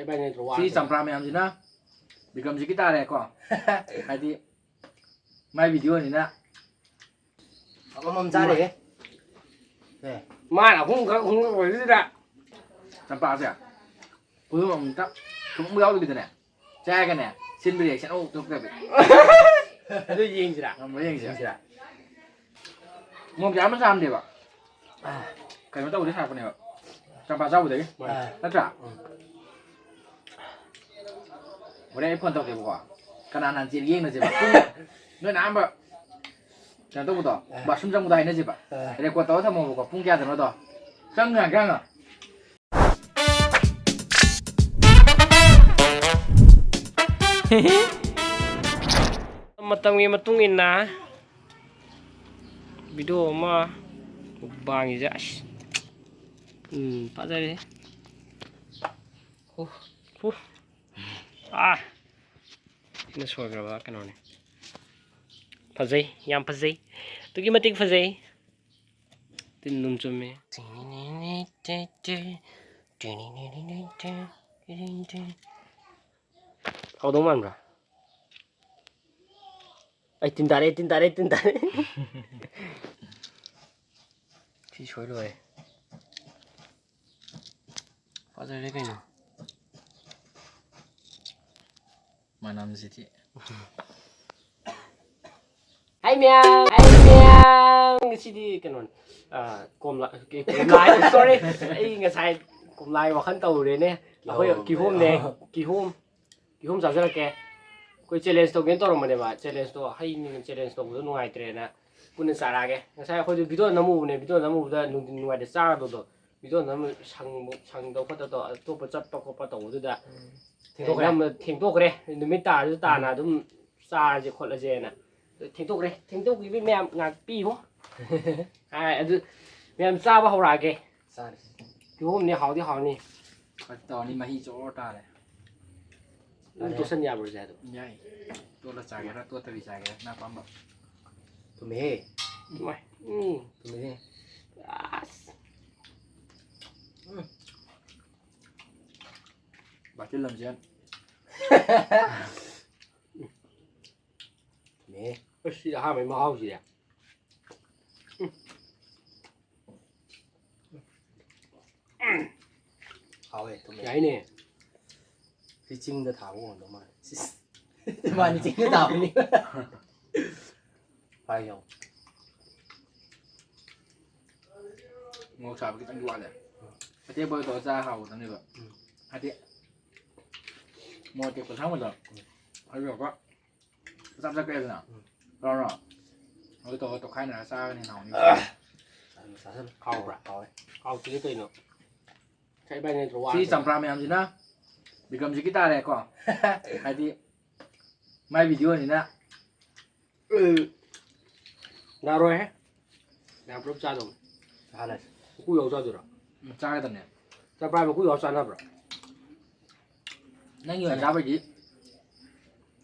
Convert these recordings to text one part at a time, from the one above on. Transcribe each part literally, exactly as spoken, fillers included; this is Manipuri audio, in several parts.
ꯏꯕꯥꯅꯤ ꯅꯠꯇ꯭ꯔꯣ ꯁꯤ ꯋꯥꯔꯤꯁꯦ? ꯆꯝꯄ꯭ꯔꯥ ꯃꯌꯥꯝꯁꯤꯅ ꯕꯤꯀ꯭ꯔꯝꯖꯤꯠꯀꯤ ꯇꯥꯔꯦꯀꯣ꯫ ꯍꯥꯏꯗꯤ ꯃꯥꯏ ꯚꯤꯗꯤꯑꯣꯅꯤꯅ꯫ ꯑꯃꯃꯝ ꯆꯥꯔꯦꯍꯦ꯫ ꯑꯦ꯫ ꯃꯥꯅ ꯑꯍꯨꯝꯈꯛ ꯑꯍꯨꯝꯈꯛ ꯑꯣꯏꯕꯁꯤꯗ꯫ ꯆꯝꯄ꯭ꯔꯥꯁꯦ ꯈꯨꯗꯣꯝ ꯑꯃꯨꯛꯇ ꯊꯨꯝ ꯑꯃꯨꯛ ꯌꯥꯎꯗꯕꯤꯗꯅꯦ ꯆꯥꯔꯒꯅꯦ ꯁꯤꯟꯕ ꯔꯤꯌꯦꯛꯁꯟ ꯑꯃꯨꯛ ꯊꯣꯛꯇꯕꯤ꯫ ꯑꯗꯨ ꯌꯦꯡꯁꯤꯔꯥ? ꯉꯝꯕ꯭ꯔꯥ ꯌꯦꯡꯁꯤꯔꯥ? ꯌꯦꯡꯁꯤꯔꯥ? ꯃꯣꯔꯣꯛ ꯌꯥꯝꯅ ꯆꯥꯝꯗꯦꯕ꯫ ꯀꯩꯅꯣ ꯇꯧꯕꯗꯩ ꯁꯥꯔꯛꯄꯅꯦꯕ꯫ ꯆꯝꯄ꯭ꯔꯥ ꯆꯥꯎꯕꯗꯒꯤ꯫ ꯃꯥꯅꯦ꯫ ꯅꯠꯇ꯭ꯔꯥ? ꯎꯝ꯫ ꯍꯣꯔꯦꯟ ꯑꯩ ꯐꯣꯟ ꯇꯧꯔꯛꯀꯦꯕꯀꯣ꯫ ꯀꯅꯥ ꯅꯍꯥꯟ ꯆꯦꯜꯂꯤ ꯌꯦꯡꯅꯁꯦꯕ꯫ ꯄꯨꯡ ꯅꯣꯏꯅ ꯑꯍꯥꯟꯕ ꯀꯩꯅꯣ ꯇꯧꯕꯗꯣ, ꯑ꯫ ꯕꯥꯊꯔꯨꯝ ꯆꯪꯕꯗꯣ ꯍꯥꯏꯅꯁꯦꯕ꯫ ꯑ꯫ ꯔꯦꯀꯣꯔꯗ ꯇꯧꯔ ꯊꯝꯃꯣꯕꯀꯣ꯫ ꯄꯨꯡ ꯀꯌꯥꯗꯅꯣꯗꯣ꯫ ꯆꯪ ꯉꯥꯏꯈꯥꯡꯉꯣ꯫ ꯃꯇꯝꯒꯤ ꯃꯇꯨꯡ ꯏꯟꯅ ꯚꯤꯗꯤꯑꯣ ꯑꯃ ꯃꯨꯛꯕꯥꯡꯒꯤꯁꯦ ꯑꯁ꯫ ꯎꯝ, ꯐꯖꯔꯦ꯫ ꯍꯨ, ꯍꯨ꯫ ꯑꯥ꯫ ꯁꯤꯅ ꯁꯣꯏꯈ꯭ꯔꯕ ꯀꯩꯅꯣꯅꯦ꯫ ꯐꯖꯩ, ꯌꯥꯝ ꯐꯖꯩ꯫ ꯑꯗꯨꯛꯀꯤ ꯃꯇꯤꯛ ꯐꯖꯩ꯫ ꯇꯤꯟ ꯑꯗꯨꯝ ꯆꯨꯝꯃꯦ꯫ ꯍꯥꯎꯗꯧ ꯃꯥꯟꯕ꯭ꯔꯥ? ꯑꯩ ꯇꯤꯟ ꯇꯥꯔꯦ, ꯇꯤꯟ ꯇꯥꯔꯦ, ꯇꯤꯟ ꯇꯥꯔꯦ꯫ ꯁꯤ ꯁꯣꯏ ꯂꯣꯏꯔꯦ꯫ ꯐꯖꯔꯦ ꯀꯩꯅꯣ꯫ ꯃꯅꯝꯁꯤꯗꯤ꯫ ꯍꯥꯏ ꯃꯌꯥꯝ, ꯍꯥꯏ ꯃꯌꯥꯝ꯫ ꯉꯁꯤꯗꯤ ꯀꯩꯅꯣꯅꯤ꯫ ꯑꯥ, ꯀꯣꯝꯂꯥ, ꯀꯣꯝꯂꯥ, sorry꯫ ꯑꯩ ꯉꯁꯥꯏ ꯀꯣꯝꯂꯥꯒꯤ ꯋꯥꯈꯜ ꯇꯧꯔꯨꯔꯦꯅꯦ꯫ ꯑꯩꯈꯣꯏ ꯀꯤꯍꯣꯝꯅꯦ, ꯀꯤꯍꯣꯝ꯫ ꯀꯤꯍꯣꯝ ꯆꯥꯖꯔꯛꯀꯦ꯫ ꯑꯩꯈꯣꯏ ꯆꯦꯂꯦꯟꯖ ꯇꯧꯒꯦꯅ ꯇꯧꯔꯝꯕꯅꯦꯕ꯫ ꯆꯦꯂꯦꯟꯖꯇꯣ, ꯍꯩꯅꯤꯅ ꯆꯦꯂꯦꯟꯖ ꯇꯧꯕꯗꯣ ꯅꯨꯡꯉꯥꯏꯇ꯭ꯔꯦꯅ ꯄꯨꯟꯅ ꯆꯥꯔꯛꯑꯒꯦ꯫ ꯉꯁꯥꯏ ꯑꯩꯈꯣꯏꯁꯨ ꯚꯤꯗꯤꯑꯣ ꯅꯝꯃꯨꯕꯅꯦ꯫ ꯚꯤꯗꯤꯑꯣ ꯅꯝꯃꯨꯕꯗ ꯅꯨꯡꯊꯤꯟ ꯅꯨꯡꯉꯥꯏꯇꯦ ꯆꯥꯔꯗꯧꯗꯣ꯫ ꯚꯤꯗꯤꯑꯣ ꯅꯝ ꯁꯪꯕ-, ꯁꯪꯗꯧ ꯈꯣꯠꯇꯧ ꯇꯧ-, ꯑꯇꯣꯞꯄ ꯆꯠꯄ ꯈꯣꯠꯄ ꯇꯧꯕꯗꯨꯗ ꯊꯦꯡꯗꯣꯛꯈ꯭ꯔꯦ꯫ ꯅꯝꯕ ꯊꯦꯡꯗꯣꯛꯈ꯭ꯔꯦ꯫ ꯅꯨꯃꯤꯠ ꯇꯥꯔꯁꯨ ꯇꯥꯅ ꯑꯗꯨꯝ ꯆꯥꯔꯁꯦ ꯈꯣꯠꯂꯁꯦꯅ꯫ ꯊꯦꯡꯗꯣꯛꯈ꯭ꯔꯦ꯫ ꯊꯦꯡꯗꯣꯛꯈꯤꯕ ꯃꯌꯥꯝ ꯉꯥꯛꯄꯤꯌꯨ꯫ ꯍꯥꯏ, ꯑꯗꯨ ꯃꯌꯥꯝ ꯆꯥꯕ ꯍꯧꯔꯛꯑꯒꯦ꯫ ꯆꯥꯔꯁꯤ꯫ ꯀꯤꯍꯣꯝꯅꯦ, ꯍꯥꯎꯗꯤ ꯍꯥꯎꯅꯤ꯫ ꯈꯔ ꯇꯧꯔꯅꯤ, ꯃꯍꯤ ꯖꯣꯔ ꯇꯥꯔꯦ꯫ ꯑꯗꯨꯝ ꯇꯣꯠꯁꯟ ꯌꯥꯕ꯭ꯔꯣ ꯁꯦ ꯑꯗꯨꯝ? ꯌꯥꯏ꯫ ꯇꯣꯠꯂ ꯆꯥꯒꯦꯔꯥ, ꯇꯣꯠꯇꯕꯤ ꯆꯥꯒꯦꯔꯥ, ꯅꯪ ꯑꯄꯥꯝꯕ꯫ ꯊꯨꯝꯃꯦꯍꯦ꯫ ꯅꯨꯡꯉꯥꯏ꯫ ꯎꯝ꯫ ꯊꯨꯝꯃꯦꯍꯦ꯫ ꯑꯁ꯫ ꯎꯝ꯫ ꯕꯥꯇꯤꯜ ꯂꯝꯖꯦꯟ꯫ ꯊꯨꯝꯃꯦ꯫ ꯑꯁ, ꯁꯤꯗꯤ ꯑꯍꯥꯟꯕꯩ ꯃꯍꯥꯎꯁꯤꯗꯤ꯫ ꯍꯥꯎꯋꯦ, ꯊꯨꯝꯃꯦ꯫ ꯌꯥꯏꯅꯦ꯫ ꯁꯤ ꯆꯤꯡꯗ ꯊꯥꯕ ꯑꯣꯏꯔꯝꯗꯧ ꯃꯥꯜꯂꯦ꯫ ꯁꯤꯁ꯫ ꯃꯥꯅꯤ, ꯆꯤꯡꯗ ꯊꯥꯕꯅꯤ꯫ ꯍꯥꯏꯌꯣ꯫ ꯃꯣꯔꯣꯛ ꯁꯥꯕ ꯈꯤꯇꯪꯗꯤ ꯋꯥꯠꯂꯦ꯫ ꯑꯇꯦꯛꯄꯗꯣ ꯇꯧꯔ ꯆꯥ ꯍꯥꯎꯒꯗꯕꯅꯦꯕ꯫ ꯎꯝ꯫ ꯍꯥꯏꯗꯤ, ꯃꯣꯔꯣꯛ ꯑꯇꯦꯛꯄ ꯑꯁꯥꯡꯕꯗꯣ꯫ ꯎꯝ꯫ ꯑꯗꯨ ꯇꯧꯔꯒ ꯆꯞ ꯆꯞ ꯀꯛꯑꯦꯗꯅ꯫ ꯎꯝ꯫ ꯂꯧꯔꯣ? ꯑꯗꯨ ꯇꯧꯔꯒ ꯇꯣꯠꯈꯥꯏꯅꯔꯒ ꯆꯥꯒꯅ ꯍꯦꯟꯅ ꯍꯥꯎꯅꯤ꯫ ꯆꯥꯁꯜꯂꯨ, ꯆꯥꯁꯜꯂꯨ꯫ ꯍꯥꯎꯕ꯭ꯔꯥ? ꯍꯥꯎꯋꯦ꯫ ꯍꯥꯎꯇ꯭ꯔꯗꯤ ꯀꯩꯅꯣ? ꯉꯁꯥꯏ ꯏꯕꯥꯅꯤ ꯅꯠꯇ꯭ꯔꯣ ꯁꯤ ꯋꯥꯔꯤꯁꯦ? ꯆꯝꯄ꯭ꯔꯥ ꯃꯌꯥꯝꯁꯤꯅ ꯕꯤꯀ꯭ꯔꯝꯖꯤꯠꯀꯤ ꯇꯥꯔꯦꯀꯣ꯫ ꯍꯥꯏꯗꯤ, ꯃꯥꯏ ꯚꯤꯗꯤꯑꯣꯅꯤꯅ꯫ ꯎꯝ꯫ ꯌꯥꯔꯣꯏꯍꯦ꯫ ꯃꯌꯥꯝ ꯄꯨꯂꯞ ꯆꯥꯗꯧꯅꯤ꯫ ꯆꯥꯍꯜꯂꯁꯤ꯫ ꯃꯀꯨ ꯌꯥꯎ ꯆꯥꯗꯣꯏꯔꯣ? ꯎꯝ, ꯆꯥꯒꯗꯕꯅꯦ꯫ ꯆꯝꯄ꯭ꯔꯥ ꯃꯀꯨ ꯌꯥꯎ ꯆꯥꯅꯕ꯭ꯔꯣ? ꯅꯪꯒꯤ ꯑꯣꯏꯅ ꯆꯥꯕꯩꯗꯤ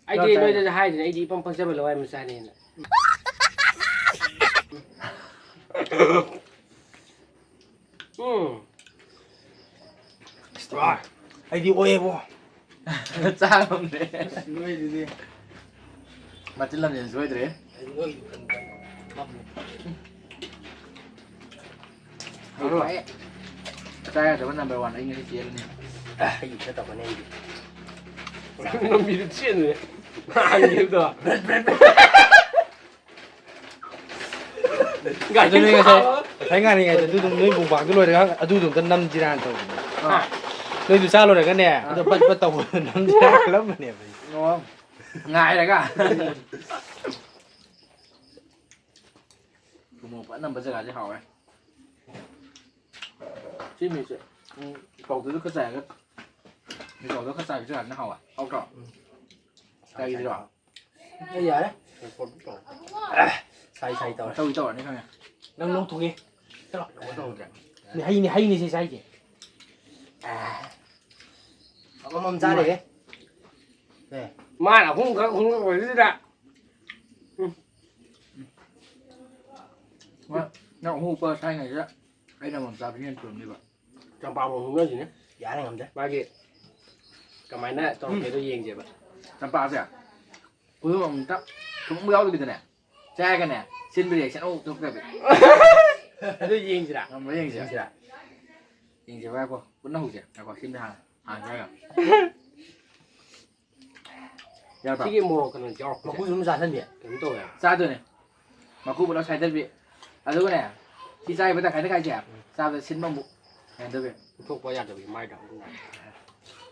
ꯑꯩꯗꯤ ꯆꯥꯎ, ꯆꯥꯎ꯫ ꯅꯣꯏꯗꯁꯨ ꯍꯥꯏꯗ꯭ꯔꯦ, ꯑꯩꯗꯤ ꯏꯄꯪ ꯄꯪꯖꯕ ꯂꯋꯥꯏ ꯃꯆꯥꯅꯦꯅ꯫ ꯎꯝ꯫ ꯑꯩꯗꯤ ꯑꯣꯛꯑꯦꯕꯣ꯫ ꯆꯥ ꯉꯝꯗ꯭ꯔꯦ꯫ ꯅꯣꯏꯗꯨꯗꯤ꯫ ꯃꯆꯤꯟ ꯂꯝꯖꯦꯜ ꯁꯣꯏꯗ꯭ꯔꯦ꯫ ꯑꯩ ꯅꯣꯏꯗꯨ ꯈꯟꯕꯗ ꯉꯝꯃꯦ꯫ ꯍꯣꯏ꯫ ꯆꯥ ꯌꯥꯗꯕ number one ꯑꯩ ꯉꯁꯤ ꯆꯦꯜꯂꯅꯤ꯫ ꯑꯩ ꯏꯊꯟ ꯇꯧꯒꯅꯤ ꯑꯩꯗꯤ꯫ ꯂꯝꯕꯤꯗ ꯆꯦꯟꯕꯅꯦ꯫ ꯅꯍꯥꯟꯒꯤꯗꯣ꯫ ꯑꯗꯨꯅꯦ ꯉꯁꯥꯏ, ꯉꯁꯥꯏ ꯉꯥꯡꯉꯤꯉꯩꯗ ꯑꯗꯨꯗꯨꯝ ꯅꯣꯏ ꯃꯨꯛꯕꯥꯡꯗꯨ ꯂꯣꯏꯔꯒ ꯑꯗꯨꯗꯨꯝꯇ ꯅꯝꯁꯤꯔꯥꯅ ꯇꯧꯕꯅꯦ꯫ ꯑꯥ꯫ ꯅꯣꯏꯗꯨ ꯆꯥ ꯂꯣꯏꯔꯒꯅꯦ, ꯑꯗꯣ ꯄꯠ ꯄꯠ ꯇꯧꯕꯗꯣ ꯅꯝꯁꯤꯔꯥꯅ ꯈꯜꯂꯝꯕꯅꯦꯕ ꯑꯩꯁꯦ꯫ ꯑꯣ꯫ ꯉꯥꯏꯔꯒ꯫ ꯊꯨꯝ ꯃꯣꯔꯣꯛ ꯐꯖꯅ ꯅꯝꯕ ꯖꯒꯥꯁꯦ ꯍꯥꯎꯋꯦ꯫ ꯁꯤ ꯃꯤꯁꯦ, ꯎꯝ, ꯄꯥꯎꯗꯔꯗꯨ ꯈꯔ ꯆꯥꯏꯔꯒ, ꯃꯤ ꯄꯥꯎꯗꯔ ꯈꯔ ꯆꯥꯏꯕ ꯖꯒꯥꯁꯤꯅ ꯍꯥꯎꯋꯦ꯫ ꯍꯥꯎꯇ꯭ꯔꯣ? ꯎꯝ꯫ ꯆꯥꯏꯒꯤꯁꯤꯔꯣ? ꯑꯦ, ꯌꯥꯔꯦ꯫ ꯁꯥꯏ ꯁꯥꯏ ꯇꯧꯔꯦ꯫ ꯃꯊꯧꯗꯤ ꯇꯧꯔꯅꯤ ꯈꯪꯉꯦ꯫ ꯅꯪ ꯂꯣꯛ ꯊꯨꯡꯉꯦ꯫ ꯆꯠꯂꯣ꯫ ꯀꯩꯅꯣ ꯇꯧꯗ꯭ꯔꯦ꯫ ꯍꯩꯅꯤ, ꯍꯩꯅꯤ ꯁꯤ ꯆꯥꯏꯁꯦ꯫ ꯑꯃꯃꯝ ꯆꯥꯔꯦꯍꯦ꯫ ꯑꯦ꯫ ꯃꯥꯅ ꯑꯍꯨꯝꯈꯛ ꯍꯨꯝꯈꯛ ꯑꯣꯏꯕꯁꯤꯗ꯫ ꯎꯝ꯫ ꯍꯣꯏ, ꯅꯪ ꯑꯍꯨꯝ ꯎꯞꯄ ꯁꯥꯏꯉꯩꯁꯤꯗ ꯑꯩꯅ ꯑꯃꯃꯝ ꯆꯥꯕꯁꯤꯅ ꯍꯦꯟꯅ ꯊꯨꯔꯝꯅꯤꯕ꯫ ꯆꯝꯄ꯭ꯔꯥ ꯃꯣꯔꯣꯛ ꯍꯨꯝꯅꯁꯤꯅꯦ꯫ ꯌꯥꯔꯦ, ꯉꯝꯗ꯭ꯔꯦ꯫ ꯃꯥꯒꯤ ꯀꯃꯥꯏꯅ ꯇꯧꯔꯛꯀꯦꯗꯣ ꯌꯦꯡꯁꯦꯕ꯫ ꯆꯝꯄ꯭ꯔꯥꯁꯦ ꯈꯨꯗꯣꯝ ꯑꯃꯨꯛꯇ ꯊꯨꯝ ꯑꯃꯨꯛ ꯌꯥꯎꯗꯕꯤꯗꯅꯦ ꯆꯥꯔꯒꯅꯦ, ꯁꯤꯟꯕ reaction ꯑꯃꯨꯛ ꯊꯣꯛꯇꯕꯤ꯫ ꯑꯗꯨ ꯌꯦꯡꯁꯤꯔꯥ? ꯉꯝꯕ꯭ꯔꯥ ꯌꯦꯡꯁꯤꯔꯥ? ꯌꯦꯡꯁꯤꯔꯥ? ꯌꯦꯡꯁꯦꯕ, ꯉꯥꯏꯈꯣ꯫ ꯄꯨꯟꯅ ꯍꯧꯁꯦ꯫ ꯉꯥꯏꯈꯣ, ꯁꯤꯝꯗ ꯍꯥꯟꯅ, ꯍꯥꯟꯅ ꯆꯥꯔꯒ꯫ ꯌꯥꯔꯕ? ꯁꯤꯒꯤ ꯃꯣꯔꯣꯛ ꯀꯩꯅꯣ ꯌꯥꯎꯔꯛꯄꯁꯦ꯫ ꯃꯀꯨꯁꯨ ꯑꯗꯨꯝ ꯆꯥꯁꯟꯕꯤ꯫ ꯀꯩꯅꯣ ꯇꯧꯋꯦ꯫ ꯆꯥꯗꯣꯏꯅꯦ꯫ ꯃꯀꯨ ꯄꯨꯂꯞ ꯁꯥꯏꯗꯠꯄꯤ꯫ ꯑꯗꯨꯒꯅꯦ, ꯁꯤ ꯆꯥꯔꯤꯕ ꯇꯪꯈꯥꯏ ꯇꯪꯈꯥꯏꯁꯦ ꯆꯥꯕꯗ ꯁꯤꯟꯕ ꯑꯃꯨꯛ ꯀꯩꯅꯣ ꯇꯧꯕꯤ꯫ ꯄꯨꯊꯣꯛꯄ ꯌꯥꯗꯕꯤ ꯃꯥꯏꯗ ꯑꯃꯨꯛ ꯅꯥꯏ꯫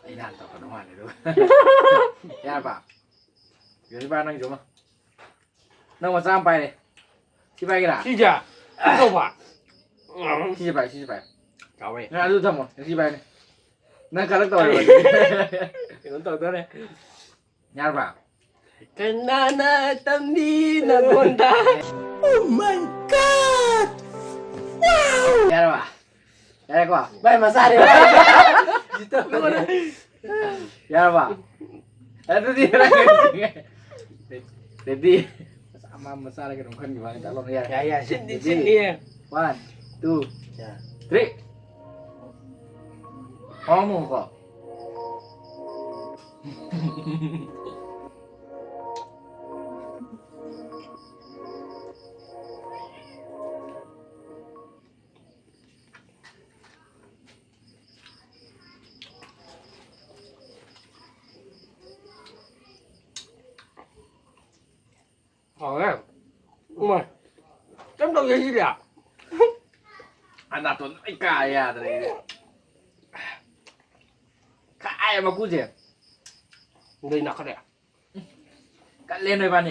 ꯑꯩ ꯅꯍꯥꯟ ꯇꯧꯔꯛꯀꯗꯧ ꯃꯥꯜꯂꯦ ꯑꯗꯨꯒ꯫ ꯌꯥꯔꯕ? ꯌꯣꯟꯆꯨꯄꯥ, ꯅꯪꯁꯨ ꯑꯃ꯫ ꯅꯪ ꯃꯆꯥ ꯑꯃ ꯄꯥꯏꯔꯦ꯫ ꯁꯤ ꯄꯥꯏꯒꯦꯔꯥ? ꯁꯤꯁꯦ? ꯀꯩꯗꯧꯕ? ꯁꯤꯁꯦ ꯄꯥꯏ, ꯁꯤꯁꯦ ꯄꯥꯏ꯫ ꯆꯥꯎꯋꯦ꯫ ꯅꯪ ꯑꯗꯨ ꯊꯝꯃꯣ, ꯁꯤ ꯄꯥꯏꯅꯦ꯫ ꯅꯪ ꯈꯜꯂꯛ ꯇꯧꯔꯦꯕ꯫ ꯀꯩꯅꯣ ꯇꯧꯗꯣꯔꯦ꯫ ꯌꯥꯔꯕ? ꯀꯅꯥꯅ ꯇꯝꯕꯤ ꯅꯉꯣꯟꯗ? Oh my God! Wow! ꯌꯥꯔꯕ? ꯌꯥꯔꯦꯀꯣ? ꯚꯥꯏ, ꯃꯆꯥꯅꯦ, ꯚꯥꯏ꯫ ꯌꯥꯔꯕ? ꯑꯗꯨꯗꯤ ready? ꯃꯆꯥ, ꯃꯥ ꯃꯆꯥꯔ ꯀꯩꯅꯣꯝ ꯈꯟꯈꯤꯕ ꯋꯥꯅꯤ, ꯇꯥꯛꯂꯛꯑꯣ, ꯌꯥꯔꯦ꯫ ꯌꯥꯏ, ꯌꯥꯏ, ꯁꯤꯟꯗꯤ ready? ꯁꯤꯟꯅꯤꯌꯦ꯫ One, two, ꯌꯥ꯫ Three. ꯍꯥꯎꯔꯝꯃꯣꯀꯣ? ꯍꯥꯎꯋꯦ꯫ ꯏꯃꯥꯏ꯫ ꯀꯩꯝ ꯇꯧꯗꯦ ꯁꯤꯗꯤ꯫ ꯑ, ꯅꯥꯇꯣꯟ ꯂꯣꯏ ꯀꯥ ꯌꯥꯗ꯭ꯔꯦ ꯑꯩꯗꯤ꯫ ꯀꯥꯏ ꯃꯀꯨꯁꯦ꯫ ꯑꯗꯩ ꯅꯥꯈꯠꯂꯛꯑꯦ꯫ ꯀꯜꯂꯦ ꯅꯣꯏꯕꯥꯅꯤ꯫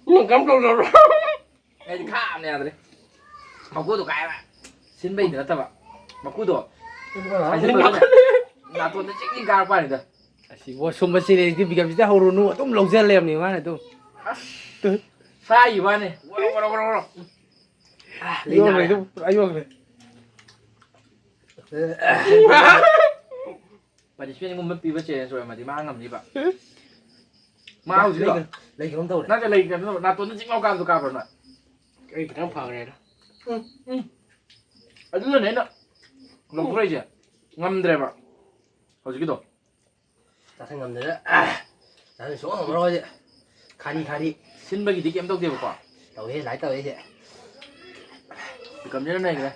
ꯅꯪ ꯀꯩꯝ ꯇꯧꯗꯕ꯭ꯔꯣ? ꯑꯩꯗꯤ ꯈꯥꯝꯅ ꯌꯥꯗ꯭ꯔꯦ꯫ ꯃꯀꯨꯗꯣ ꯀꯥꯏꯕ꯫ ꯁꯤꯟꯕꯩꯗꯤ ꯅꯠꯇꯕ꯫ ꯃꯀꯨꯗꯣ꯫ ꯁꯥꯏꯖꯤꯟꯕꯗꯣ ꯅꯥꯇꯣꯟ ꯅꯥꯈꯠꯂꯦ꯫ ꯅꯥꯇꯣꯟꯗ ꯆꯤꯡ ꯆꯤꯡ ꯀꯥꯔꯛꯄ ꯋꯥꯅꯤꯗ꯫ ꯑꯁꯤ ꯕꯣ ꯁꯨꯝꯕ ꯁꯤꯔꯦ, ꯕꯤꯀꯝꯁꯤꯗ ꯍꯧꯔꯨꯅꯨ, ꯑꯗꯨꯝ ꯂꯧꯖ ꯂꯩꯔꯝꯅꯦ ꯃꯥꯅ ꯑꯗꯨꯝ꯫ ꯑꯁ꯫ ꯁꯥꯏꯈꯤꯕ ꯋꯥꯅꯤ꯫ ꯋꯥꯔꯧ, ꯋꯥꯔꯧ, ꯋꯥꯔꯧ, ꯋꯥꯔꯧ꯫ ꯑꯥ, ꯂꯩꯅꯥꯔꯦ꯫ ꯑꯌꯣꯟꯕꯩꯗꯨ ꯄꯨꯔꯥ ꯑꯌꯣꯟꯕꯅꯦ꯫ Punishment ꯒꯨꯝꯕ ꯄꯤꯕ challenge ꯑꯣꯏꯔꯝꯃꯗꯤ ꯃꯥ ꯉꯝꯅꯤꯕ꯫ ꯃꯥ ꯍꯧꯖꯤꯛ ꯂꯩ-, ꯂꯩ ꯀꯩꯅꯣꯝ ꯇꯧꯔꯦ꯫ ꯅꯠꯇꯦ, ꯂꯩ ꯀꯩꯅꯣ ꯇꯧꯕ, ꯅꯥꯇꯣꯟꯗ ꯆꯤꯛ ꯂꯥꯎ ꯀꯥꯕꯗꯣ ꯀꯥꯕ꯭ꯔꯣ ꯅꯣꯏ? ꯑꯩ ꯈꯤꯇꯪ ꯐꯈ꯭ꯔꯦꯗ꯫ ꯎꯝ, ꯎꯝ꯫ ꯑꯗꯨꯅꯅꯦ ꯑꯩꯅ ꯂꯧꯊꯣꯔꯛꯏꯁꯦ꯫ ꯉꯝꯗ꯭ꯔꯦꯕ ꯍꯧꯖꯤꯛꯀꯤꯗꯣ꯫ ꯆꯥꯁꯟ ꯉꯝꯗꯅ꯫ ꯆꯥꯁꯟ ꯁꯨꯡꯉꯝ ꯉꯝꯃꯔꯣꯏ ꯍꯧꯖꯤꯛ꯫ ꯈꯥꯔꯤ, ꯈꯥꯔꯤ꯫ ꯁꯤꯟꯕꯒꯤꯗꯤ ꯀꯩꯝ ꯇꯧꯗꯦꯕꯀꯣ꯫ ꯇꯧꯋꯦ, ꯂꯥꯏ ꯇꯧꯋꯦ ꯑꯩꯁꯦ꯫ ꯀꯝꯖꯤꯅ ꯅꯩꯈ꯭ꯔꯦ꯫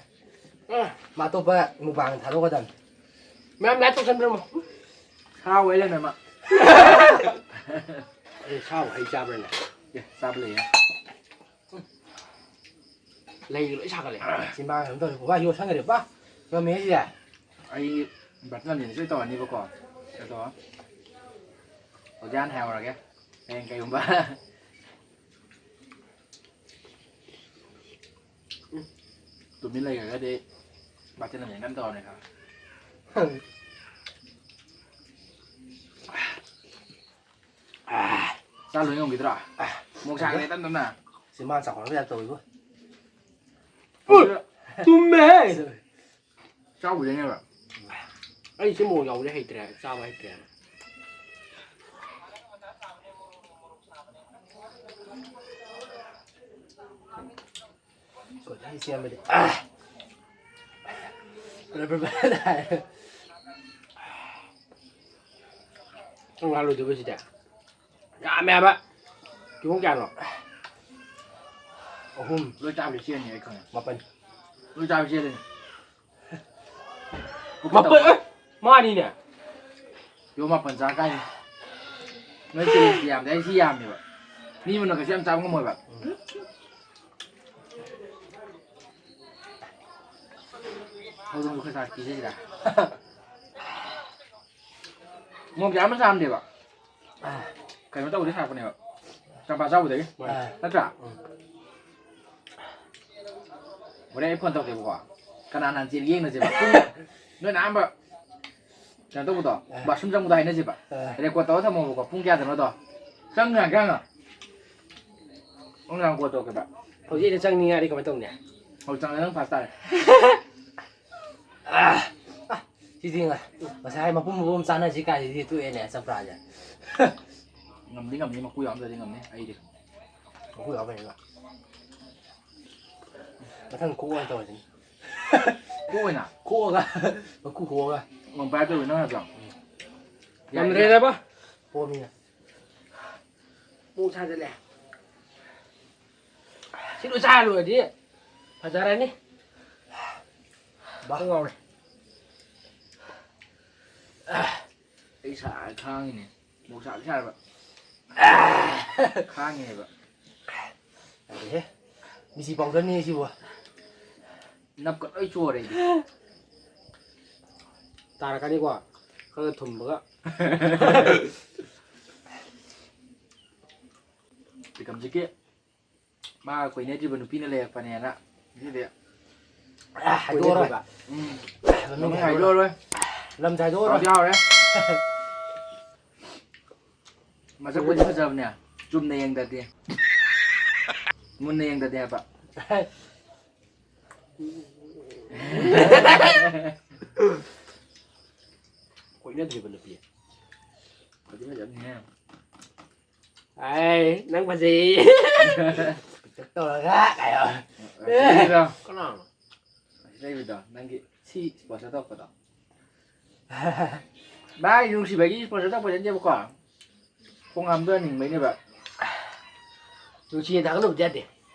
ꯑ, ꯃꯥ ꯑꯇꯣꯞꯄ ꯃꯨꯛꯕꯥꯡ ꯊꯥꯗꯣꯛꯀꯗꯕꯅꯤ꯫ ꯃꯌꯥꯝ ꯂꯥꯏ ꯇꯧꯁꯟꯕꯤꯔꯝꯃꯣ꯫ ꯁꯥ ꯑꯣꯏ ꯂꯩꯔꯝꯃꯦ ꯃꯥ꯫ ꯑꯦ, ꯁꯥ ꯍꯩ ꯆꯥꯕ꯭ꯔꯅꯦ? ꯑꯦ, ꯆꯥꯕ ꯂꯩꯌꯦ꯫ ꯂꯩꯒ ꯂꯣꯏ ꯁꯥꯒꯠꯂꯦ꯫ ꯆꯤꯟꯕꯥꯡ ꯀꯩꯅꯣ ꯇꯧꯔꯦ꯫ ꯕꯕꯥ, ꯌꯣꯠꯁꯟꯈ꯭ꯔꯦ꯫ ꯕꯥ, ꯉꯝꯃꯦ ꯁꯤꯁꯦ꯫ ꯑꯩ ꯕꯥꯔꯇꯟ ꯑꯃ ꯁꯣꯏ ꯇꯧꯔꯅꯤꯕꯀꯣ꯫ ꯑꯗꯣ ꯍꯧꯖꯤꯛ ꯍꯥꯟꯅ ꯍꯥꯏꯍꯧꯔꯒꯦ꯫ ꯍꯌꯦꯡ ꯀꯩꯒꯨꯝꯕ ꯇꯨꯃꯤꯟ ꯂꯩꯈ꯭ꯔꯒꯗꯤ ꯕꯥꯔꯇꯟ ꯑꯃ ꯀꯟꯅ ꯇꯧꯔꯅꯤ ꯈꯪꯉꯦ꯫ ꯆꯥ ꯂꯣꯏ ꯉꯝꯈꯤꯗ꯭ꯔꯣ? ꯃꯣꯛ ꯁꯥꯒꯠꯂꯦ ꯇꯞ ꯇꯞꯅ꯫ ꯁꯤ ꯃꯥ ꯆꯥꯎꯈꯠꯂꯛꯄ ꯌꯥꯝ ꯇꯧꯋꯤꯕꯣ꯫ ꯎꯏ! ꯇꯨꯝꯃꯦꯍꯦ! ꯆꯥꯎꯕꯗꯩꯅꯦꯕ꯫ ꯑꯩ ꯁꯤ ꯃꯣꯔꯣꯛ ꯌꯥꯎꯕꯗꯤ ꯍꯩꯇ꯭ꯔꯦ, ꯆꯥꯕ ꯍꯩꯇ꯭ꯔꯦꯕ꯫ ꯁꯣꯗꯥ ꯁꯤ ꯁꯦꯝꯕꯗꯤ꯫ ꯅꯪ ꯍꯥꯠꯂꯣꯏꯗꯧꯕ ꯁꯤꯗꯤ꯫ ꯌꯥꯝꯃꯦ ꯍꯥꯏꯕ꯫ ꯀꯤꯍꯣꯝ ꯀꯌꯥꯅꯣ? ꯑꯍꯨꯝ꯫ ꯂꯣꯏ ꯆꯥꯕꯗꯤ ꯆꯦꯟꯅꯤ ꯑꯩ ꯈꯪꯉꯦ꯫ ꯃꯥꯄꯟ꯫ ꯂꯣꯏ ꯆꯥꯕ ꯆꯦꯜꯂꯅꯤ꯫ ꯃꯥꯄꯟ, ꯑꯦ! ꯃꯥꯅꯤꯅꯦ꯫ ꯌꯣ ꯃꯥꯄꯟ ꯆꯥ ꯀꯥꯏꯅꯤ꯫ ꯅꯣꯏ ꯆꯦꯂꯦꯟꯖꯇꯤ ꯌꯥꯝꯗꯦ, ꯑꯩ ꯁꯤ ꯌꯥꯝꯃꯦꯕ꯫ ꯃꯤ ꯑꯃꯅ ꯀꯩꯁꯨ ꯌꯥꯝ ꯆꯥꯕ ꯉꯝꯃꯣꯏꯕ꯫ ꯍꯧꯗꯣꯡꯗꯣ ꯈꯔ ꯆꯥ ꯄꯤꯖꯁꯤꯔꯥ? ꯃꯣꯔꯣꯛ ꯌꯥꯝꯅ ꯆꯥꯝꯗꯦꯕ꯫ ꯀꯩꯅꯣ ꯇꯧꯕꯗꯒꯤ ꯁꯥꯔꯛꯄꯅꯦꯕ꯫ ꯆꯝꯄ꯭ꯔꯥ ꯆꯥꯎꯕꯗꯒꯤ꯫ ꯑꯥ꯫ ꯅꯠꯇ꯭ꯔꯥ? ꯎꯝ꯫ ꯍꯣꯔꯦꯟ ꯑꯩ ꯐꯣꯟ ꯇꯧꯔꯛꯀꯦꯕꯀꯣ꯫ ꯀꯅꯥ ꯍꯥꯟꯅ ꯆꯦꯟꯒꯦ ꯌꯦꯡꯅꯁꯦꯕ꯫ ꯄꯨꯡ ꯅꯣꯏꯅ ꯑꯍꯥꯟꯕ ꯀꯩꯅꯣ ꯇꯧꯕꯗꯣ, ꯑꯥ꯫ ꯕꯥꯊꯔꯨꯝ ꯆꯪꯕꯗꯣ ꯍꯥꯏꯅꯁꯦꯕ꯫ ꯑꯥ꯫ ꯔꯦꯀꯣꯔꯗ ꯇꯧꯔ ꯊꯝꯃꯣꯕꯀꯣ, ꯄꯨꯡ ꯀꯌꯥꯗꯅꯣꯗꯣ꯫ ꯆꯪꯉ ꯀꯌꯥꯅꯣ? ꯅꯪ ꯅꯍꯥꯟ ꯀꯣꯜ ꯇꯧꯔꯛꯀꯦꯕ꯫ ꯍꯧꯖꯤꯛ ꯑꯩꯅ ꯆꯪꯅꯤꯡꯉꯛꯑꯗꯤ ꯀꯃꯥꯏꯅ ꯇꯧꯅꯤ? ꯍꯧꯖꯤꯛ ꯆꯪꯉ ꯅꯪ ꯐꯥꯔꯁ ꯇꯥꯔꯦ꯫ ꯑꯥ, ꯑꯥ, ꯁꯤꯗꯤ ꯉ-, ꯉꯁꯥꯏ ꯃꯄꯨꯝ ꯃꯄꯨꯝ ꯆꯥꯅꯁꯤ ꯀꯥꯏꯁꯤꯗꯤ ꯇꯣꯛꯑꯦꯅꯦ, ꯆꯝꯄ꯭ꯔꯥꯁꯦ꯫ ꯉꯝꯗꯤ ꯉꯝꯅꯤ, ꯃꯀꯨ ꯌꯥꯎꯔꯝꯗ꯭ꯔꯗꯤ ꯉꯝꯅꯤ, ꯑꯩꯗꯤ꯫ ꯃꯀꯨ ꯌꯥꯎꯕꯅꯤꯅ꯫ ꯃꯊꯪ ꯈꯣꯛꯑ ꯑꯣꯏꯅ ꯇꯧꯔꯁꯤꯅꯦ꯫ ꯈꯣꯛꯑꯣꯏꯅ? ꯈꯣꯛꯑꯒ, ꯃꯀꯨ ꯈꯣꯛꯑꯒ꯫ ꯃꯣꯟ ꯄꯥꯏꯔ ꯇꯧꯔꯤ ꯅꯪ ꯅꯠꯇ꯭ꯔꯣ? ꯉꯝꯗ꯭ꯔꯦꯗꯕ꯫ ꯄꯣꯝꯃꯤꯅ꯫ ꯃꯣꯛ ꯁꯥꯖꯜꯂꯦ꯫ ꯁꯤ ꯂꯣꯏ ꯆꯥꯔ ꯂꯣꯏꯔꯗꯤ ꯐꯖꯔꯅꯤ꯫ ꯕꯥ꯫ ꯀꯣꯛ ꯉꯥꯎꯔꯦ꯫ ꯑꯩ ꯁꯥ ꯈꯥꯡꯉꯤꯅꯦ꯫ ꯃꯣꯛ ꯁꯥꯕ ꯁꯥꯔꯕ꯫ ꯈꯥꯡꯉꯤꯅꯦꯕ꯫ ꯌꯥꯗꯦꯍꯦ꯫ ꯕꯤꯖꯤ ꯄꯥꯎꯗꯔꯅꯤ ꯁꯤꯕꯨ꯫ ꯅꯞꯀ ꯂꯣꯏ ꯆꯣꯔꯦ ꯑꯩꯗꯤ꯫ ꯇꯥꯔꯛꯀꯅꯤꯀꯣ꯫ ꯈꯔ ꯊꯨꯝꯕꯒ꯫ ꯄꯤꯀꯝꯖꯤꯠꯀꯤ ꯃꯥ ꯀꯣꯏꯅꯗ꯭ꯔꯤꯕ ꯅꯨꯄꯤꯅ ꯂꯩꯔꯛꯄꯅꯦꯅ ꯉꯁꯤꯗꯤ ꯑ, ꯍꯥꯏꯗꯣꯛꯑꯔꯣꯏ꯫ ꯎꯝ꯫ ꯃꯃꯤꯡ ꯃꯃꯤꯡ ꯍꯥꯏꯗꯣꯛꯑꯔꯣꯏ꯫ ꯍꯥꯏꯗꯣꯛꯑꯔꯣꯏ꯫ ꯂꯝꯁꯨ ꯍꯥꯏꯗꯣꯛꯑꯔꯣꯏ꯫ ꯍꯥꯎꯗꯤ ꯍꯥꯎꯔꯦ꯫ ꯃꯁꯛꯄꯨꯗꯤ ꯐꯖꯕꯅꯦ꯫ ꯆꯨꯝꯅ ꯌꯦꯡꯗꯗꯤ꯫ ꯃꯨꯟꯅ ꯌꯦꯡꯗꯗꯤ ꯍꯥꯏꯕ꯫ ꯀꯣꯏꯅꯗ꯭ꯔꯤꯕ ꯅꯨꯄꯤ꯫ ꯐꯗꯤ ꯐꯖꯕꯅꯤꯍꯦ꯫ ꯑꯥꯏ, ꯅꯪ ꯐꯖꯩ꯫ ꯄꯤꯛꯇꯛ ꯇꯧꯔꯒ ꯀꯥꯏꯌꯣ꯫ ꯑꯁꯤꯗꯩꯗꯣ꯫ ꯀꯅꯥꯅꯣ? ꯑꯁꯤꯗꯩꯗꯣ, ꯅꯪꯒꯤ ꯁꯤ sponsor ꯇꯧꯔꯛꯄꯗꯣ꯫ ꯚꯥꯏ, ꯅꯨꯡꯁꯤꯕꯒꯤ sponsor ꯇꯧꯔꯛꯄꯗꯤ ꯅꯠꯇꯦꯕꯀꯣ꯫ ꯈꯣꯡ ꯍꯥꯝꯊꯍꯟꯅꯤꯡꯕꯩꯅꯦꯕ꯫ ꯅꯨꯡꯁꯤꯅ ꯊꯥꯒꯠꯂꯨꯕꯗꯤ ꯌꯥꯗꯦ꯫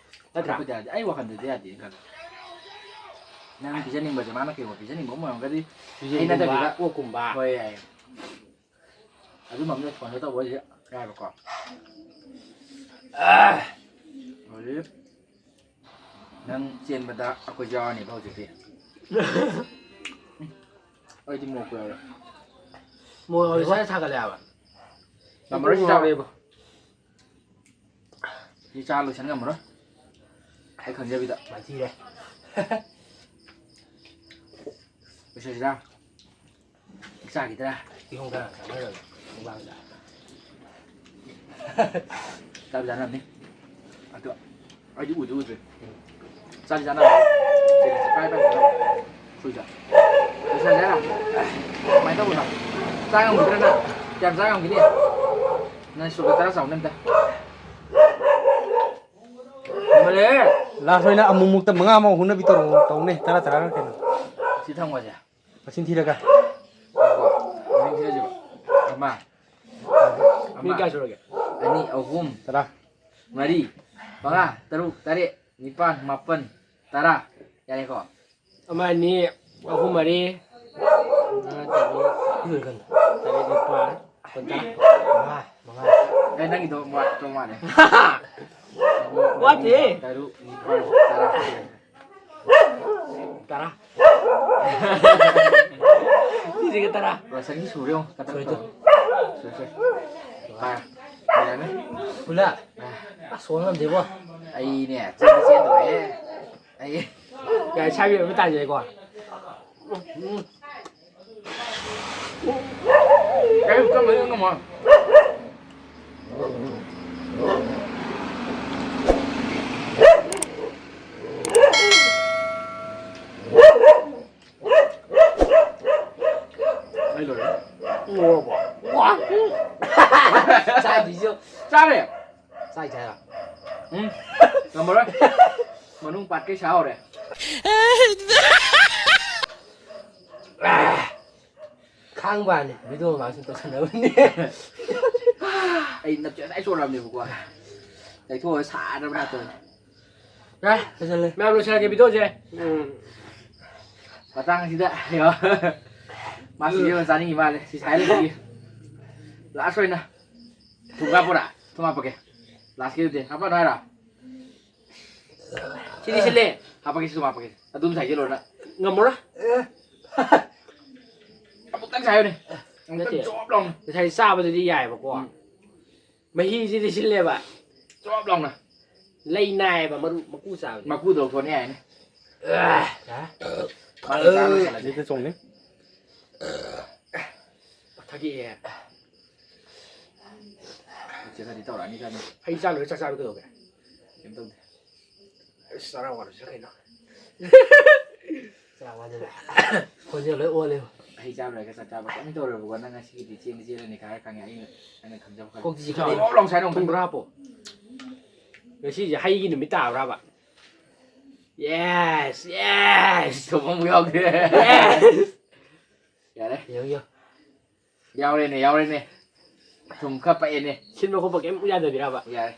ꯅꯠꯇ꯭ꯔꯥ? ꯊꯥꯒꯠꯄꯗꯤ ꯌꯥꯗꯦ꯫ ꯑꯩ ꯋꯥꯈꯜꯗꯗꯤ ꯌꯥꯗꯦ ꯈꯜꯂꯦ꯫ ꯅꯪ ꯄꯤꯖꯅꯤꯡꯕꯁꯦ ꯃꯥꯅ ꯀꯩꯒꯨꯝꯕ ꯄꯤꯖꯅꯤꯡꯕ ꯑꯃ ꯑꯣꯏꯔꯝꯒꯗꯤ ꯌꯦꯟꯒꯨꯝꯕ, ꯍꯩꯅꯗꯕꯤꯗ꯫ ꯑꯣꯛꯀꯨꯝꯕ꯫ ꯍꯣꯏ, ꯌꯥꯏ꯫ ꯑꯗꯨꯝꯕ ꯑꯃ sponsor ꯇꯧꯕ ꯑꯣꯏꯗꯤ ꯌꯥꯏꯕꯀꯣ꯫ ꯍꯧꯖꯤꯛ ꯅꯪ ꯆꯦꯟꯕꯗ ꯑꯩꯈꯣꯏꯁꯨ ꯌꯥꯎꯔꯅꯤꯕ ꯍꯧꯖꯤꯛꯇꯤ꯫ ꯑꯩꯗꯤ ꯃꯣꯔꯣꯛ ꯌꯥꯎꯔꯦ꯫ ꯃꯣꯔꯣꯛ ꯍꯧꯖꯤꯛ ꯁ꯭ꯋꯥꯏꯗ ꯁꯥꯒꯠꯂꯦ ꯍꯥꯏꯕ꯫ ꯉꯝꯃꯔꯣꯏ, ꯁꯤ ꯆꯥꯎꯔꯦꯕꯣ꯫ ꯁꯤ ꯆꯥ ꯂꯣꯏꯁꯟ ꯉꯝꯃꯔꯣꯏ꯫ ꯑꯩ ꯈꯪꯖꯕꯤꯗ꯫ ꯃꯥꯏꯊꯤꯔꯦ꯫ ꯂꯣꯏꯁꯜꯂꯁꯤꯔꯥ? ꯆꯥꯈꯤꯗ꯭ꯔꯥ? ꯀꯤꯍꯣꯝ ꯈꯔ ꯆꯥꯅꯔꯒ ꯃꯨꯛꯕꯥꯡꯗ꯫ ꯆꯥꯕ ꯆꯥꯅꯕꯅꯤ꯫ ꯑꯗꯣ ꯑꯩꯗꯤ ꯎꯗꯤ ꯎꯗ꯭ꯔꯤ꯫ ꯆꯥꯗꯤ ꯆꯥꯅꯕꯅꯤ꯫ ꯆꯦꯂꯦꯟꯖꯁꯦ ꯄꯥꯏ ꯄꯥꯏ ꯇꯧꯔꯒ ꯁꯨꯏꯗ꯫ ꯂꯣꯏꯁꯜꯂꯦ ꯍꯥꯏꯔꯣ? ꯀꯃꯥꯏꯅ ꯇꯧꯕꯅꯣ? ꯆꯥ ꯉꯝꯈꯤꯗ꯭ꯔꯥ ꯅꯪ? ꯀꯌꯥꯝ ꯆꯥ ꯉꯝꯈꯤꯅꯤ? ꯅꯪ ꯁꯨꯞꯇꯣ ꯇꯔꯥ ꯆꯥꯎꯅꯤ ꯑꯝꯇ꯫ ꯍꯦꯟꯃꯜꯂꯦꯍꯦ꯫ ꯂꯥꯁ ꯑꯣꯏꯅ ꯑꯃꯨꯛꯃꯨꯛꯇ ꯃꯉꯥ ꯑꯃ ꯍꯨꯟꯅꯕꯤ ꯇꯧꯔꯣ, ꯇꯧꯅꯦ꯫ ꯇꯔꯥ ꯇꯔꯥꯒ ꯀꯩꯅꯣ꯫ ꯁꯤ ꯊꯝꯃꯣꯁꯦ꯫ ꯃꯁꯤꯡ ꯊꯤꯔꯒ꯫ ꯉꯥꯏꯈꯣ꯫ ꯃꯁꯤꯡ ꯊꯤꯔꯁꯤꯕ꯫ ꯑꯃ, ꯃꯤ ꯑꯃ, ꯀꯌꯥ ꯁꯨꯔꯒꯦ? ꯑꯅꯤ, ꯑꯍꯨꯝ, ꯇꯔꯥ꯫ ꯃꯔꯤ, ꯃꯉꯥ, ꯇꯔꯨꯛ, ꯇꯔꯦꯠ, ꯅꯤꯄꯥꯟ, ꯃꯥꯄꯟ, ꯇꯔꯥ꯫ ꯌꯥꯔꯦꯀꯣ? ꯑꯃ, ꯑꯅꯤ, ꯑꯍꯨꯝ, ꯃꯔꯤ, ꯃꯉꯥ, ꯇꯔꯨꯛ, ꯇꯔꯦꯠ, ꯅꯤꯄꯥꯟ, ꯃꯥꯄꯟ, ꯇꯔꯥ꯫ ꯃꯉꯥ, ꯃꯉꯥ꯫ ꯑꯦ, ꯅꯪꯒꯤꯗꯣ ꯋꯥꯠꯄ ꯃꯥꯜꯂꯦ꯫ ꯋꯥꯠꯇꯦ꯫ ꯇꯔꯨꯛ, ꯅꯤꯄꯥꯟ, ꯇꯔꯥ꯫ ꯇꯔꯥ꯫ ꯁꯤꯁꯤꯒ ꯇꯔꯥ꯫ ꯔꯣꯁꯟꯒꯤ ꯁꯨꯔꯦ ꯌꯦꯡꯉꯣ꯫ ꯀꯇꯪ ꯁꯣꯏꯗꯣ꯫ ꯇꯧꯔꯣ꯫ ꯁꯣꯏ, ꯁꯣꯏ꯫ ꯄꯥꯏ꯫ ꯌꯥꯔꯦ꯫ ꯄꯨꯂꯞ꯫ ꯑꯁ, ꯁꯣꯟ ꯉꯝꯗꯦꯕꯣ꯫ ꯑꯩꯅꯦ, ꯆꯦꯟꯗꯤ ꯆꯦꯟꯗꯣꯔꯦ꯫ ꯑꯩ꯫ ꯌꯥꯔꯦ, ꯁꯥꯏꯕꯤ ꯑꯃ ꯇꯥꯟꯖꯔꯦꯀꯣ꯫ ꯎꯝ꯫ ꯀꯩꯝ ꯀꯝꯕꯗꯤ ꯉꯝꯃꯣꯏ꯫ ꯑꯩ ꯂꯣꯏꯔꯦ꯫ ꯂꯣꯏꯔꯕꯣ? ꯋꯥ! ꯆꯥꯗ꯭ꯔꯤꯁꯨ꯫ ꯆꯥꯔꯦ꯫ ꯆꯥꯏ ꯆꯥꯏꯔꯣ? ꯎꯝ, ꯉꯝꯃꯔꯣꯏ꯫ ꯃꯅꯨꯡ ꯄꯥꯠꯀꯩ ꯁꯥ ꯍꯧꯔꯦ꯫ ꯈꯥꯡꯕꯅꯤ, video ꯃꯥꯁꯨ ꯇꯧꯁꯟꯅꯕꯅꯤ꯫ ꯑꯩ ꯅꯞꯁꯦ ꯉꯁꯥꯏ ꯆꯣꯠꯂꯕꯅꯦꯕꯀꯣ꯫ ꯇꯩꯊꯣꯛꯑꯒ ꯁꯥꯔꯕ ꯅꯥꯇꯣꯟ꯫ ꯑꯦ, ꯐꯖꯜꯂꯦ꯫ ꯃꯌꯥꯝ ꯂꯣꯏꯁꯤꯜꯂꯒꯦ videoꯁꯦ꯫ ꯎꯝ꯫ ꯃꯇꯥꯡꯁꯤꯗ, ꯌꯦꯡꯉꯣ꯫ ꯃꯥꯁꯨ video ꯆꯥꯅꯤꯡꯉꯤ ꯃꯥꯜꯂꯦ꯫ ꯁꯤ ꯁꯥꯏ ꯂꯩꯕꯒꯤ꯫ Last ꯑꯣꯏꯅ꯫ ꯊꯨꯝ ꯍꯥꯞꯄꯣꯔꯥ? ꯊꯨꯝ ꯍꯥꯞꯄꯒꯦ꯫ Lastꯀꯤꯗꯨꯗꯤ꯫ ꯍꯥꯞꯄꯛꯑꯅꯨ ꯍꯥꯏꯔꯣ? ꯁꯤꯗꯤ ꯁꯤꯜꯂꯦ꯫ ꯍꯥꯞꯄꯛꯀꯦ, ꯁꯤ ꯁꯨꯝ ꯍꯥꯞꯄꯛꯀꯦ꯫ ꯑꯗꯨꯝ ꯁꯥꯏꯖ ꯂꯣꯏꯅ꯫ ꯉꯝꯃꯔꯣꯏ꯫ ꯑꯦ꯫ ꯑꯃꯨꯛꯇꯪ ꯁꯥꯏꯌꯨꯅꯦ꯫ ꯑꯃꯨꯛꯇꯪ ꯅꯠꯇꯦ꯫ ꯖꯣꯞ ꯂꯥꯎꯅ꯫ ꯉꯁꯥꯏ ꯆꯥꯕꯗꯨꯗꯤ ꯌꯥꯏꯑꯕꯀꯣ꯫ ꯎꯝ꯫ ꯃꯍꯤꯁꯤꯗꯤ ꯁꯤꯜꯂꯦꯕ꯫ ꯖꯣꯞ ꯂꯥꯎꯅ꯫ ꯂꯩ ꯅꯥꯏꯌꯦꯕ ꯃꯔꯨ, ꯃꯀꯨ ꯆꯥꯕꯗꯤ꯫ ꯃꯀꯨꯗꯣ ꯂꯧꯊꯣꯛꯑꯅꯤ ꯌꯥꯏꯅꯦ꯫ ꯑ꯫ ꯌꯥꯔꯦ꯫ ꯃꯥꯅ ꯆꯥꯕ ꯂꯣꯏꯁꯤꯜꯂꯁꯤ꯫ ꯁꯤꯗ ꯆꯣꯡꯅꯤ꯫ ꯊꯛꯏꯍꯦ꯫ ꯆꯦ ꯈꯔꯗꯤ ꯇꯧꯔꯛꯑꯅꯤ ꯈꯪꯉꯦ꯫ ꯍꯩ ꯆꯥ ꯂꯣꯏꯔ ꯆꯥꯛ ꯆꯥꯕ ꯀꯩꯗꯧꯒꯦ? ꯀꯩꯝ ꯇꯧꯗꯦ꯫ ꯑꯁ, ꯆꯔꯥ ꯋꯥꯠꯂꯤꯁꯤꯅ ꯀꯩꯅꯣ? ꯆꯔꯥ ꯋꯥꯠꯂꯤꯕ꯫ ꯈꯣꯟꯖꯦꯜ ꯂꯣꯏ ꯑꯣꯜꯂꯦꯕ꯫ ꯍꯩ ꯆꯥ ꯂꯣꯏꯔꯒ ꯆꯥꯛ ꯆꯥꯕ ꯀꯩꯝ ꯇꯧꯔꯣꯏꯕꯀꯣ꯫ ꯅꯪ ꯉꯁꯤꯒꯤꯗꯤ ꯆꯦꯟꯗꯤ ꯆꯦꯜꯂꯅꯤ ꯈꯔ ꯈꯪꯉꯦ꯫ ꯑꯩꯅ, ꯑꯩꯅ ꯈꯪꯖꯕ ꯈꯔ꯫ ꯀꯣꯛꯇꯤ ꯆꯤꯛꯈꯠꯂꯦ꯫ ꯂꯣꯛ ꯂꯥꯎ ꯁꯥꯏꯅ ꯑꯃꯨꯛꯇꯪ ꯄꯨꯡ ꯈꯔ ꯍꯥꯞꯄꯣ꯫ ꯉꯁꯤꯁꯦ ꯍꯩꯒꯤ ꯅꯨꯃꯤꯠ ꯇꯥꯕ꯭ꯔꯕ? Yes, yes! ꯊꯨꯝ ꯑꯃꯨꯛ ꯌꯥꯎꯗꯦ꯫ Yes! ꯌꯥꯔꯦ꯫ ꯌꯦꯡꯉꯨ, ꯌꯦꯡꯉꯨ꯫ ꯌꯥꯎꯔꯦꯅꯦ, ꯌꯥꯎꯔꯦꯅꯦ꯫ ꯊꯨꯝ ꯈꯔ ꯄꯛꯑꯦꯅꯦ꯫ ꯁꯤꯟꯕ ꯈꯣꯠꯄ ꯀꯩꯝ ꯌꯥꯗꯕꯤꯔꯕ? ꯌꯥꯔꯦ꯫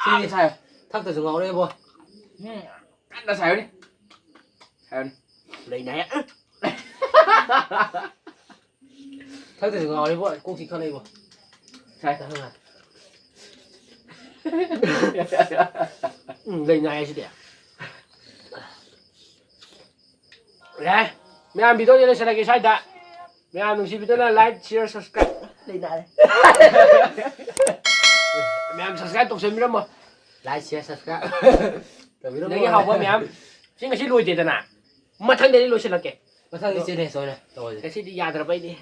ꯁꯤꯗꯤ ꯁꯥꯏ꯫ ꯊꯛꯇꯁꯨ ꯉꯥꯎꯔꯦꯕꯣ꯫ ꯎꯝ, ꯀꯟꯅ ꯁꯥꯏꯕꯅꯤ꯫ ꯁꯥꯏꯕꯅꯤ꯫ ꯂꯩꯅꯥꯏ꯫ ꯊꯛꯇꯁꯨ ꯉꯥꯎꯔꯦꯕꯣ, ꯀꯣꯛꯁꯤ ꯈꯜꯂꯛꯏꯕꯣ꯫ ꯁꯥꯏ꯫ ꯎꯝ, ꯂꯩꯅꯥꯏ ꯁꯤꯗꯤ꯫ ꯌꯥꯏ꯫ ꯃꯌꯥꯝ video ꯁꯦ ꯂꯣꯏꯁꯤꯜꯂꯒꯦ ꯁ꯭ꯋꯥꯏꯗ꯫ ꯃꯌꯥꯝ ꯅꯨꯡꯁꯤꯕꯤꯗꯨꯅ like, share, subscribe꯫ ꯂꯩꯅꯥꯏ꯫ ꯃꯌꯥꯝ subscribe ꯇꯧꯁꯟꯕꯤꯔꯝꯃꯣ꯫ Like, share, subscribe꯫ ꯇꯧꯕꯤꯔꯝꯃꯣ꯫ ꯑꯗꯒꯤ ꯍꯥꯎꯕ ꯃꯌꯥꯝ꯫ ꯁꯤ ꯉꯁꯤ ꯂꯣꯏꯗꯦꯗꯅ꯫ ꯃꯊꯪꯗꯗꯤ ꯂꯣꯏꯁꯤꯜꯂꯛꯀꯦ꯫ ꯃꯊꯪꯗꯤ ꯆꯦꯜꯂꯦ ꯁꯣꯏꯅ ꯇꯧꯔꯁꯦ꯫ ꯉꯁꯤꯗꯤ ꯌꯥꯗ꯭ꯔꯕ ꯑꯩꯗꯤ꯫